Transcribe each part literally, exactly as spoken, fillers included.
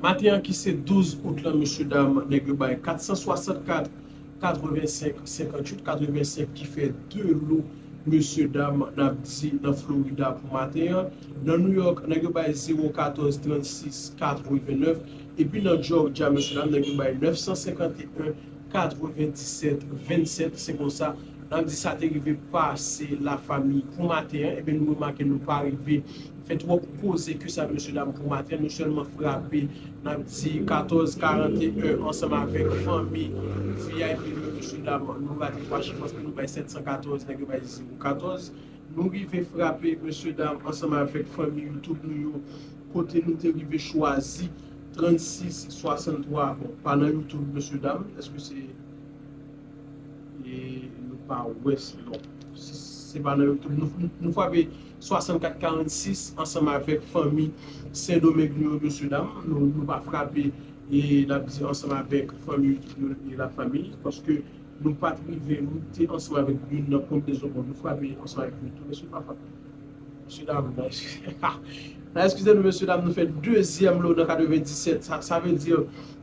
Maten an ki se douz out lan, mesye dam, nèg yo bay kat san swasannkat, katrevensenk, senkantuit, katrevensenk ki fè de lo, mesye dam, n ap di nan Florida pou maten an. Nan New York, nèg yo bay zewo katòz, trannsis, katrevennèf. Epi nan Georgia, mesye dam, nèg yo bay nèf san senkanteyen, katrevendisèt, vennsèt. Se konsa, n ap di sa te rive pase lafanmi pou maten an. Ebyen, nou remake nou pa rive fè twòp koze ke sa, mesye dam, pou maten an. Nou sèlman frape, n ap di katòz karanteyen ansanm avèk fanmi V I P nou, mesye dam, nou rate twa chif paske nou bay sèt san katòz, nèg yo bay zewo katòz. Nou rive frape, mesye dam, ansanm avèk fanmi YouTube nou yo, kote nou te rive chwazi trannsis swasanntwa. Bon, pa nan YouTube, mesye dam, èske se e nou pa wè si non. Si se pa nan YouTube, nou, nou, nou frape swasannkat karannsis ansanm avèk fanmi Sendomeng nou yo, mesye dam. Nou, nou pa frape, e n ap di ansanm avèk fanmi YouTube nou e lafanmi, paske nou pa t rive lute ansanm avèk youn nan konbinezon. Bon, nou frape ansanm avèk youn tou, mesye, pa frape. Mesye dam, nan eskize nou, mesye dam, nou fè dezyèm lo nan katrevendisèt. Sa, sa vle di,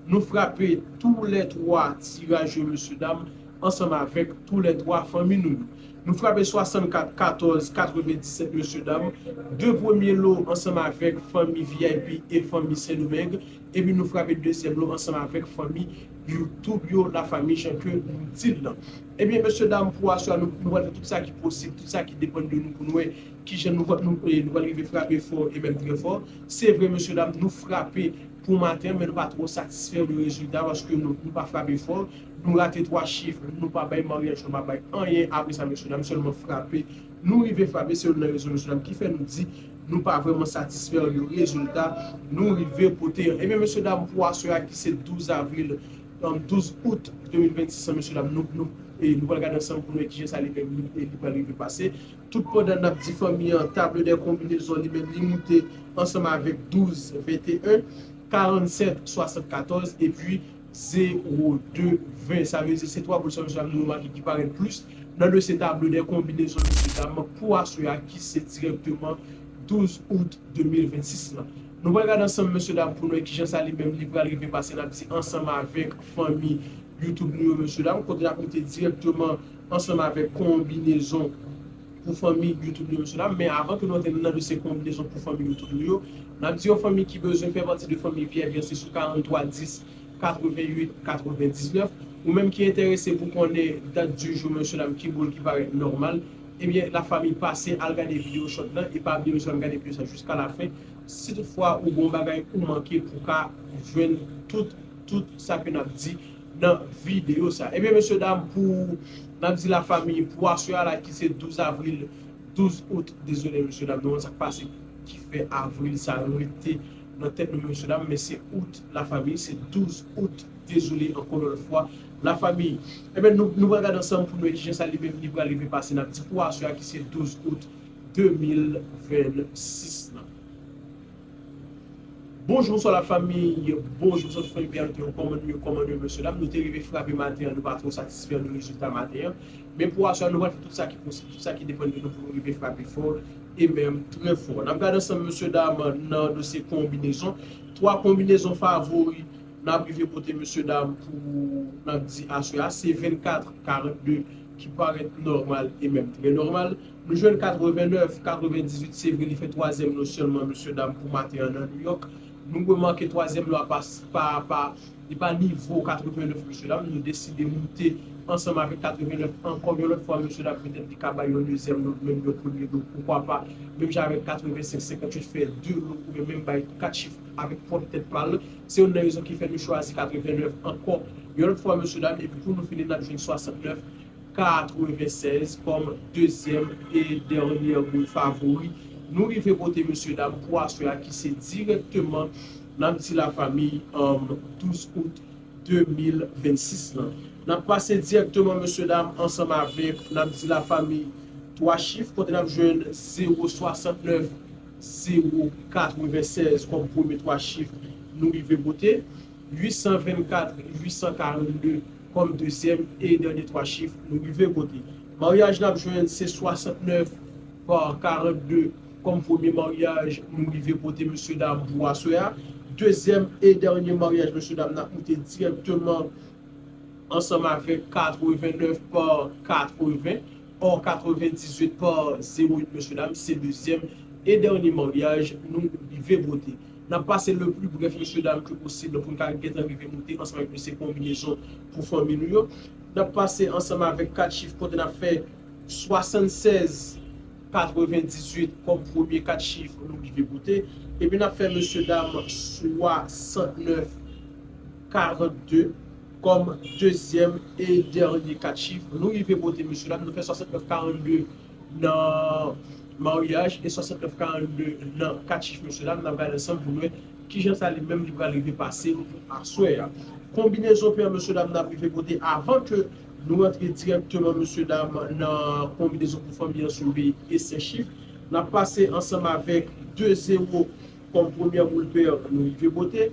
nou frape toulètwa tiraj yo, mesye dam, ansanm avèk toulètwa fanmi nou yo. Nou frape swasannkat katòz katrevendisèt, mesye dam. De premye lo ansanm avèk fanmi V I P e fanmi Sendomeng. Epi nou frape dezyèm lo ansanm avèk fanmi YouTube yo, lafanmi, jan ke nou di l lan. Ebyen, mesye dam, pou aswè a, nou, nou pral fè tout sa ki posib, tout sa ki depann de nou pou nou wè kijan nou, nou, nou pral rive frape fò e menm trè fò. Se vre, mesye dam, nou frape pou maten, men nou pa twò satisfè de rezilta paske nou, nou pa frape fò. Nou rate twa chif, nou pa bay maryaj, nou pa bay anyen. Apre sa, mesye dam, sèlman frape. Nou rive frape, se youn nan rezon, mesye dam, ki fè nou di nou pa vrèman satisfè de rezilta nou rive pote an. Ebyen, mesye dam, pou aswè a ki se douz avril, um, douz out de mil vennsis lan, mesye dam, nou, nou, e nou pral gade ansanm pou nou wè kijan sa li menm li, e li pral rive pase. Tout pandan n ap di fanmi an, tablo dè konbinezon li menm li moute ansanm avèk douz venteyen, karannsèt swasannkatòz, epi zewo de ven. Sa vle di se twa boul sa, mesye dam, nou remake ki parèt plis nan dosye tablo dè konbinezon, mesye dam, pou aswè a ki se dirèkteman douz out de mil vennsis lan. Nou pral gade ansanm, mesye dam, pou nou wè kijan sa li menm li pral rive pase, n ap di ansanm avèk fanmi YouTube nou yo, mesye dam, kote n ap moute dirèkteman ansanm avèk konbinezon pou fanmi YouTube nou yo, mesye dam. Men avan ke nou antre nan dosye konbinezon pou fanmi YouTube nou yo, n ap di yon fanmi ki bezwen fè pati de fanmi V I P an, se sou karanntwa dis, katrevenn uit, katrevendiznèf. Ou menm ki enterese pou konnen dat di jou, mesye dam, ki boul ki parèt nòmal, ebyen, lafanmi, pase al gade videyo short lan, e pa bliye, mesye dam, gade videyo sa jiska lafen. Si toutfwa ou gen yon bagay ou manke pou ka jwenn tout, tout sa ke n ap di nan videyo sa. Ebyen, mesye dam, pou, n ap di lafanmi, pou aswè a la ki se douz avril, douz out, dezole, mesye dam, nou konn sa k pase ki fè avril sa rete nan tèt nou, mesye dam, men se out, lafanmi, se douz out, dezole, ankò yon lòt fwa, lafanmi. Ebyen, nou, nou pral gade ansanm pou nou wè kijan sa li menm li pral rive pase, n ap di pou aswè a ki se douz out de mil vennsis lan. Bonjou, bonswa lafanmi, bonjou, bonswa tout fanmi P R T yo, kòman nou ye, kòman nou ye, mesye dam, nou te rive frape maten an, nou pa twò satisfè de rezilta maten an, men pou aswè a, nou pral fè tout sa ki posib, tout sa ki depann de nou pou nou rive frape fò e menm trè fò. N ap gade ansanm, mesye dam, nan dosye konbinezon, twa konbinezon favori n ap rive pote, mesye dam, pou n ap di aswè a, se vennkat karannde ki parèt nòmal e menm trè nòmal. Nou jwenn katrevennèf, katrevendizuit, se vre, li fè twazyèm lo sèlman, mesye dam, pou maten an nan New York. Nou remake twazyèm lo a pa, pa, pa, li pa nivo katrevennèf, mesye dam. Nou deside moute ansanm avèk katrevennèf ankò yon lòt fwa, mesye dam, petèt li ka bay yon dezyèm lo, menm yon premye lo, poukwa pa, menm jan avèk katrevensenk, senkantuit fè de lo, oubyen menm bay kat chif avèk pwòp tèt pa l. Se youn nan rezon ki fè nou chwazi katrevennèf ankò yon lòt fwa, mesye dam, epi pou nou fini, n ap jwenn swasantnèf, katrevensèz kòm dezyèm e dènyè boul favori. Nou rive pote, mesye dam, pou aswè a ki se dirèkteman, n ap di lafanmi, um, douz out de mil vennsis lan. N ap pase dirèkteman, mesye dam, ansanm avèk, n ap di lafanmi, twa chif, kote n ap jwenn zewo swasantnèf, zewo katrevensèz kòm premye twa chif nou rive pote, uit san vennkat, uit san karannde kòm dezyèm e dènye twa chif nou rive pote. Maryaj n ap jwenn se swasantnèf pa karannde kòm premye maryaj nou rive pote, mesye dam, pou aswè a. Dezyèm e dènye maryaj, mesye dam, n ap moute dirèkteman ansanm avèk katrevennnèf pa katreven, or katrevendizuit pa zewo uit, mesye dam, se dezyèm e dènye maryaj nou rive pote. N ap pase le plus bref, mesye dam, ke posib pou n ka gentan rive moute ansanm avèk mesye konbinezon pou fanmi nou yo. N ap pase ansanm avèk kat chif kote n ap fè swasannsèz katrevendizuit kòm premye kat chif nou rive pote. Epi n ap fè, mesye dam, swasantnèf karannde kòm dezyèm e dènye kat chif nou rive pote, mesye dam. Nou fè swasannnèf karannde nan maryaj e swasannnèf karannde nan kat chif, mesye dam. N ap gade ansanm pou n wè kijan sa li menm li pral rive pase pou aswè a. Konbinezon pè, mesye dam, n ap rive pote avan ke nou rantre dirèkteman, mesye dam, nan konbinezon pou fanmi an sou V e senk chif. N ap pase ansanm avèk de zewo kòm premyè boul pè nou rive pote.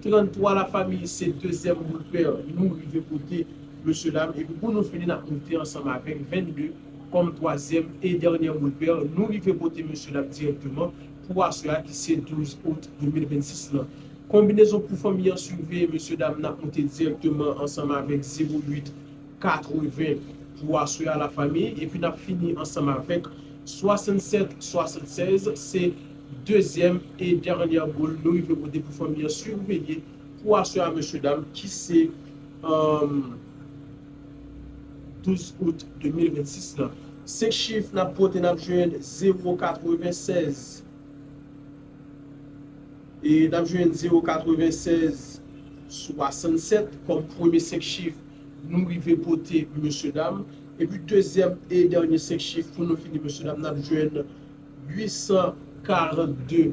Tranntwa, la famille, se dezyèm boul pè nou rive pote, mesye dam. Epi pou nou fini, n ap moute ansanm avèk vennde kòm twazyèm e dènye boul pè nou rive pote, mesye dam, dirèkteman pou aswè a ki se douz out de mil vennsis lan. Konbinezon pou fanmi an sou V, mesye dam, n ap moute dirèkteman ansanm avèk zewo uit katreven pou aswè a, la famille. Epi n ap fini ansanm avèk swasannsèt swasannsèz, se dezyèm e dènye boul nou rive pote pou fanmi an siveye pou aswè a, mesye dam, ki se, um, douz out de mil vennsis lan. Senk chif n ap pote, n ap jwenn zewo katrevensèz. E n ap jwenn zewo katrevensèz swasannsèt kòm premye senk chif nou rive pote, mesye dam. Epi dezyèm e dènye senk chif pou nou fini, mesye dam, n ap jwenn uit san karannde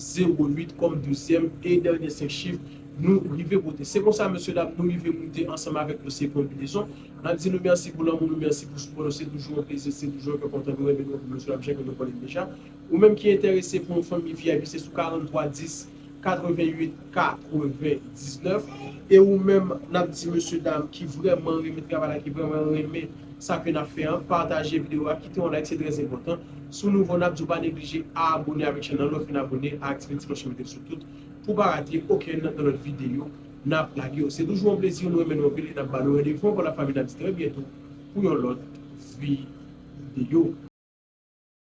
zewo uit kòm dezyèm e dènye senk chif nou rive pote. Se konsa, mesye dam, nou rive moute ansanm avèk mesye konbinezon. N ap di nou mèsi pou lanmou nou, mèsi pou sipò nou. Se toujou yon plezi, se toujou yon kè kontan nou renmen nou anpil, mesye dam, jan ke nou konnen deja. Ou menm ki enterese pou yon fanmi V I P, se sou karannntwa dis katrevenuit katrevendiznèf. E ou menm, n ap di mesye dam ki vrèman renmen travay la, ki vrèman renmen sa ke n ap fè an, pataje videyo a, kite yon like, se trè enpòtan. Si w nouvo, n ap di w pa neglije abone avèk chèn nan, lè w fin abone, aktive ti klòch mete sou tout pou w pa rate okenn nan lòt videyo n ap lage yo. Se toujou yon plezi, nou renmen nou anpil e n ap ba nou randevou ankò, la famille, n ap di trè byento pou yon lòt videyo.